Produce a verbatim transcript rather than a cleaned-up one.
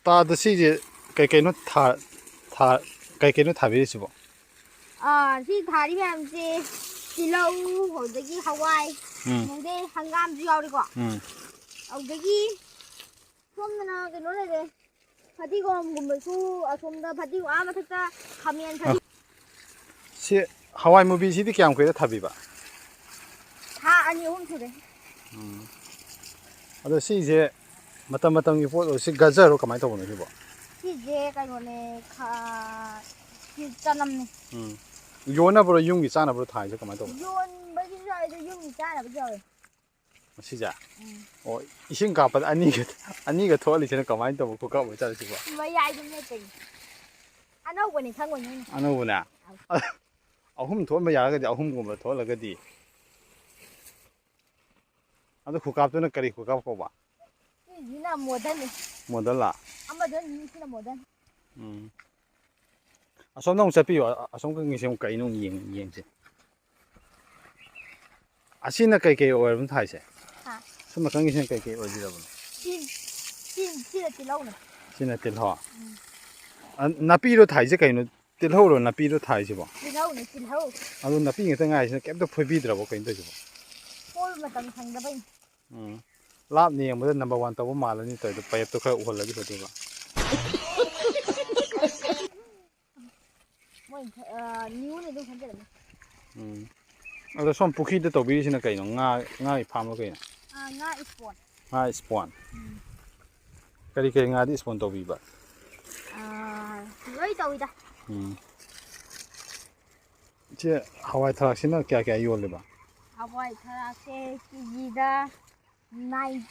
ꯇꯥꯗ ꯁꯤꯁꯦ ꯀꯩ ꯀꯩꯅꯣ ꯊꯥ-, ꯊꯥ-, ꯀꯩ ꯀꯩꯅꯣ ꯊꯥꯕꯤꯔꯤꯁꯤꯕꯣ? ꯑꯥ, ꯁꯤ ꯊꯥꯔꯤ ꯃꯌꯥꯝꯁꯦ ꯇꯤꯜꯍꯧ, ꯑꯗꯨꯗꯒꯤ ꯍꯋꯥꯏ, ꯎꯝ꯫ ꯑꯗꯩ ꯍꯪꯒꯥꯝꯁꯨ ꯌꯥꯎꯔꯤꯀꯣ꯫ ꯎꯝ꯫ ꯑꯗꯨꯗꯒꯤ ꯁꯣꯝꯗꯅ ꯀꯩꯅꯣ ꯂꯩꯔꯦ, ꯐꯗꯤꯒꯣꯝꯒꯨꯝꯕꯁꯨ ꯑꯁꯣꯝꯗ ꯐꯗꯤꯒꯣꯝ, ꯑꯥ ꯃꯊꯛꯇ ꯈꯥꯃꯦꯟ ꯐꯗꯤ-, ꯁꯤ ꯍꯋꯥꯏ ꯃꯨꯕꯤꯁꯤꯗꯤ ꯀꯌꯥꯝ ꯀꯨꯏꯔꯦ ꯊꯥꯕꯤꯕ? ꯊꯥ ꯑꯅꯤ ꯑꯍꯨꯝ ꯁꯨꯔꯦ꯫ ꯎꯝ꯫ ꯑꯗꯣ ꯁꯤꯁꯦ ꯃꯇꯝ ꯃꯇꯝꯒꯤ ꯄꯣꯠ ꯑꯣꯏ, ꯁꯤ ꯒꯖꯔꯣ, ꯀꯃꯥꯏꯅ ꯇꯧꯕꯅꯣ ꯁꯤꯕꯣ? ꯁꯤꯁꯦ ꯀꯩꯅꯣꯅꯦ, ꯈꯥ-, ꯁꯤ ꯆꯅꯝꯅꯦ꯫ ꯎꯝ꯫ ꯌꯣꯟꯅꯕ꯭ꯔꯣ, ꯌꯨꯝꯒꯤ ꯆꯥꯅꯕ꯭ꯔꯣ ꯊꯥꯏꯁꯦ, ꯀꯃꯥꯏꯅ ꯇꯧꯕꯅꯣ? ꯌꯣꯟꯕꯒꯤꯁꯨ ꯌꯥꯎꯋꯦ, ꯑꯗꯣ ꯌꯨꯝꯒꯤ ꯆꯥꯅꯕꯁꯨ ꯌꯥꯎꯋꯦ꯫ ꯃꯁꯤꯁꯦ? ꯎꯝ꯫ ꯑꯣ, ꯏꯁꯤꯡ ꯀꯥꯞꯄꯗ ꯑꯅꯤꯒ, ꯑꯅꯤꯒ ꯊꯣꯛꯍꯜꯂꯤꯁꯤꯅ ꯀꯃꯥꯏꯅ ꯇꯧꯕ ꯈꯨꯀꯞ ꯑꯣꯏꯖꯥꯠꯅꯣ ꯁꯤꯕꯣ? ꯃꯌꯥꯏꯗ ꯃꯦꯠꯄꯒꯤ꯫ ꯑꯅꯧꯕꯅꯦ, ꯈꯪꯉꯣꯏ ꯅꯣꯏꯅ꯫ ꯑꯅꯧꯕꯅꯦ? ꯑꯧ꯫ ꯑꯍꯨꯝ ꯊꯣꯛꯍꯟꯕ ꯌꯥꯔꯒꯗꯤ, ꯑꯍꯨꯝꯒꯨꯝꯕ ꯊꯣꯛꯍꯜꯂꯒꯗꯤ꯫ ꯑꯗꯨ ꯈꯨꯀꯥꯞꯇꯨꯅ ꯀꯔꯤ ꯈꯨꯀꯥꯞ ꯀꯧꯕ? ꯁꯤꯁꯤꯅ ꯃꯣꯗꯔꯟꯅꯤ꯫ ꯃꯣꯗꯔꯟꯂꯥ? ꯑꯃꯗꯨꯅ ꯁꯤꯅ ꯃꯣꯗꯔꯟ꯫ ꯎꯝ꯫ ꯑꯁꯣꯝꯗ ꯑꯃꯨꯛ ꯆꯠꯄꯤꯌꯣ꯫ ꯑ-, ꯑꯁꯣꯝ ꯀꯪꯒꯤꯁꯦ ꯑꯃꯨꯛ ꯀꯩꯅꯣ ꯑꯃꯨꯛ ꯌꯦꯡ-, ꯌꯦꯡꯁꯦ꯫ ꯑꯁꯤꯅ ꯀꯩꯀꯩ ꯑꯣꯏꯔꯕꯅꯣ ꯊꯥꯏꯁꯦ? ꯍꯥ? ꯁꯣꯝ ꯅꯥꯀꯟꯒꯤꯁꯤꯅ ꯀꯩꯀꯩ ꯑꯣꯏꯕꯤꯔꯕꯅꯣ? ꯁꯤ, ꯁꯤ, ꯁꯤꯅ ꯇꯤꯜꯍꯧꯅꯦ꯫ ꯁꯤꯅ ꯇꯤꯜꯍꯧ? ꯎꯝ꯫ ꯑ, ꯅꯥꯄꯤꯔꯣ ꯊꯥꯏꯁꯦ ꯀꯩꯅꯣ? ꯇꯤꯜꯍꯧꯔꯣ ꯅꯥꯄꯤꯔꯣ ꯊꯥꯏꯁꯤꯕꯣ? ꯇꯤꯜꯍꯧꯅꯦ, ꯇꯤꯜꯍꯧ꯫ ꯑꯗꯣ ꯅꯥꯄꯤ ꯉꯥꯛꯇ ꯉꯥꯏꯁꯤꯅ ꯀꯩꯝꯇ ꯐꯣꯏꯕꯤꯗ꯭ꯔꯕꯣ, ꯀꯩꯅꯣ ꯇꯧꯔꯤꯁꯤꯕꯣ? ꯐꯣꯏꯕ ꯃꯇꯝ ꯁꯪꯗꯕꯩꯅꯦ꯫ ꯎꯝ꯫ ꯂꯥꯞꯅ ꯌꯦꯡꯕꯗ number one ꯇꯧꯕ ꯃꯥꯜꯂꯅꯤ ꯇꯧꯔꯤꯗꯣ, ꯄꯥꯏꯞꯇꯣ ꯈꯔ ꯎꯍꯜꯂꯗꯤ ꯐꯗꯣꯏꯕ꯫ ꯃꯣꯏ, ꯑ, ꯅ꯭ꯌꯨꯅꯦ ꯑꯗꯨꯝ ꯈꯟꯖꯔꯝꯃꯦ꯫ ꯎꯝ꯫ ꯑꯗꯣ ꯁꯣꯝ ꯄꯨꯈ꯭ꯔꯤꯗ ꯇꯧꯕꯤꯔꯤꯁꯤꯅ ꯀꯩꯅꯣ? ꯉꯥ, ꯉꯥꯒꯤ ꯐꯥꯝꯂꯣ ꯀꯩꯅꯣ? ꯑ, ꯉꯥ ꯏꯁꯄꯣꯟ꯫ ꯉꯥ ꯏꯁꯄꯣꯟ꯫ ꯎꯝ꯫ ꯀꯔꯤ ꯀꯔꯤ ꯉꯥꯗꯤ ꯏꯁꯄꯣꯟ ꯇꯧꯕꯤꯕ? ꯑ, ꯂꯣꯏ ꯇꯧꯏꯗ꯫ ꯎꯝ꯫ ꯏꯆꯦ, ꯍꯋꯥꯏ ꯊꯔꯥꯛꯁꯤꯅ ꯀꯌꯥ ꯀꯌꯥ ꯌꯣꯜꯂꯤꯕ? ꯍꯋꯥꯏ ꯊꯔꯥꯛꯁꯦ ꯀꯦꯖꯤꯗ nine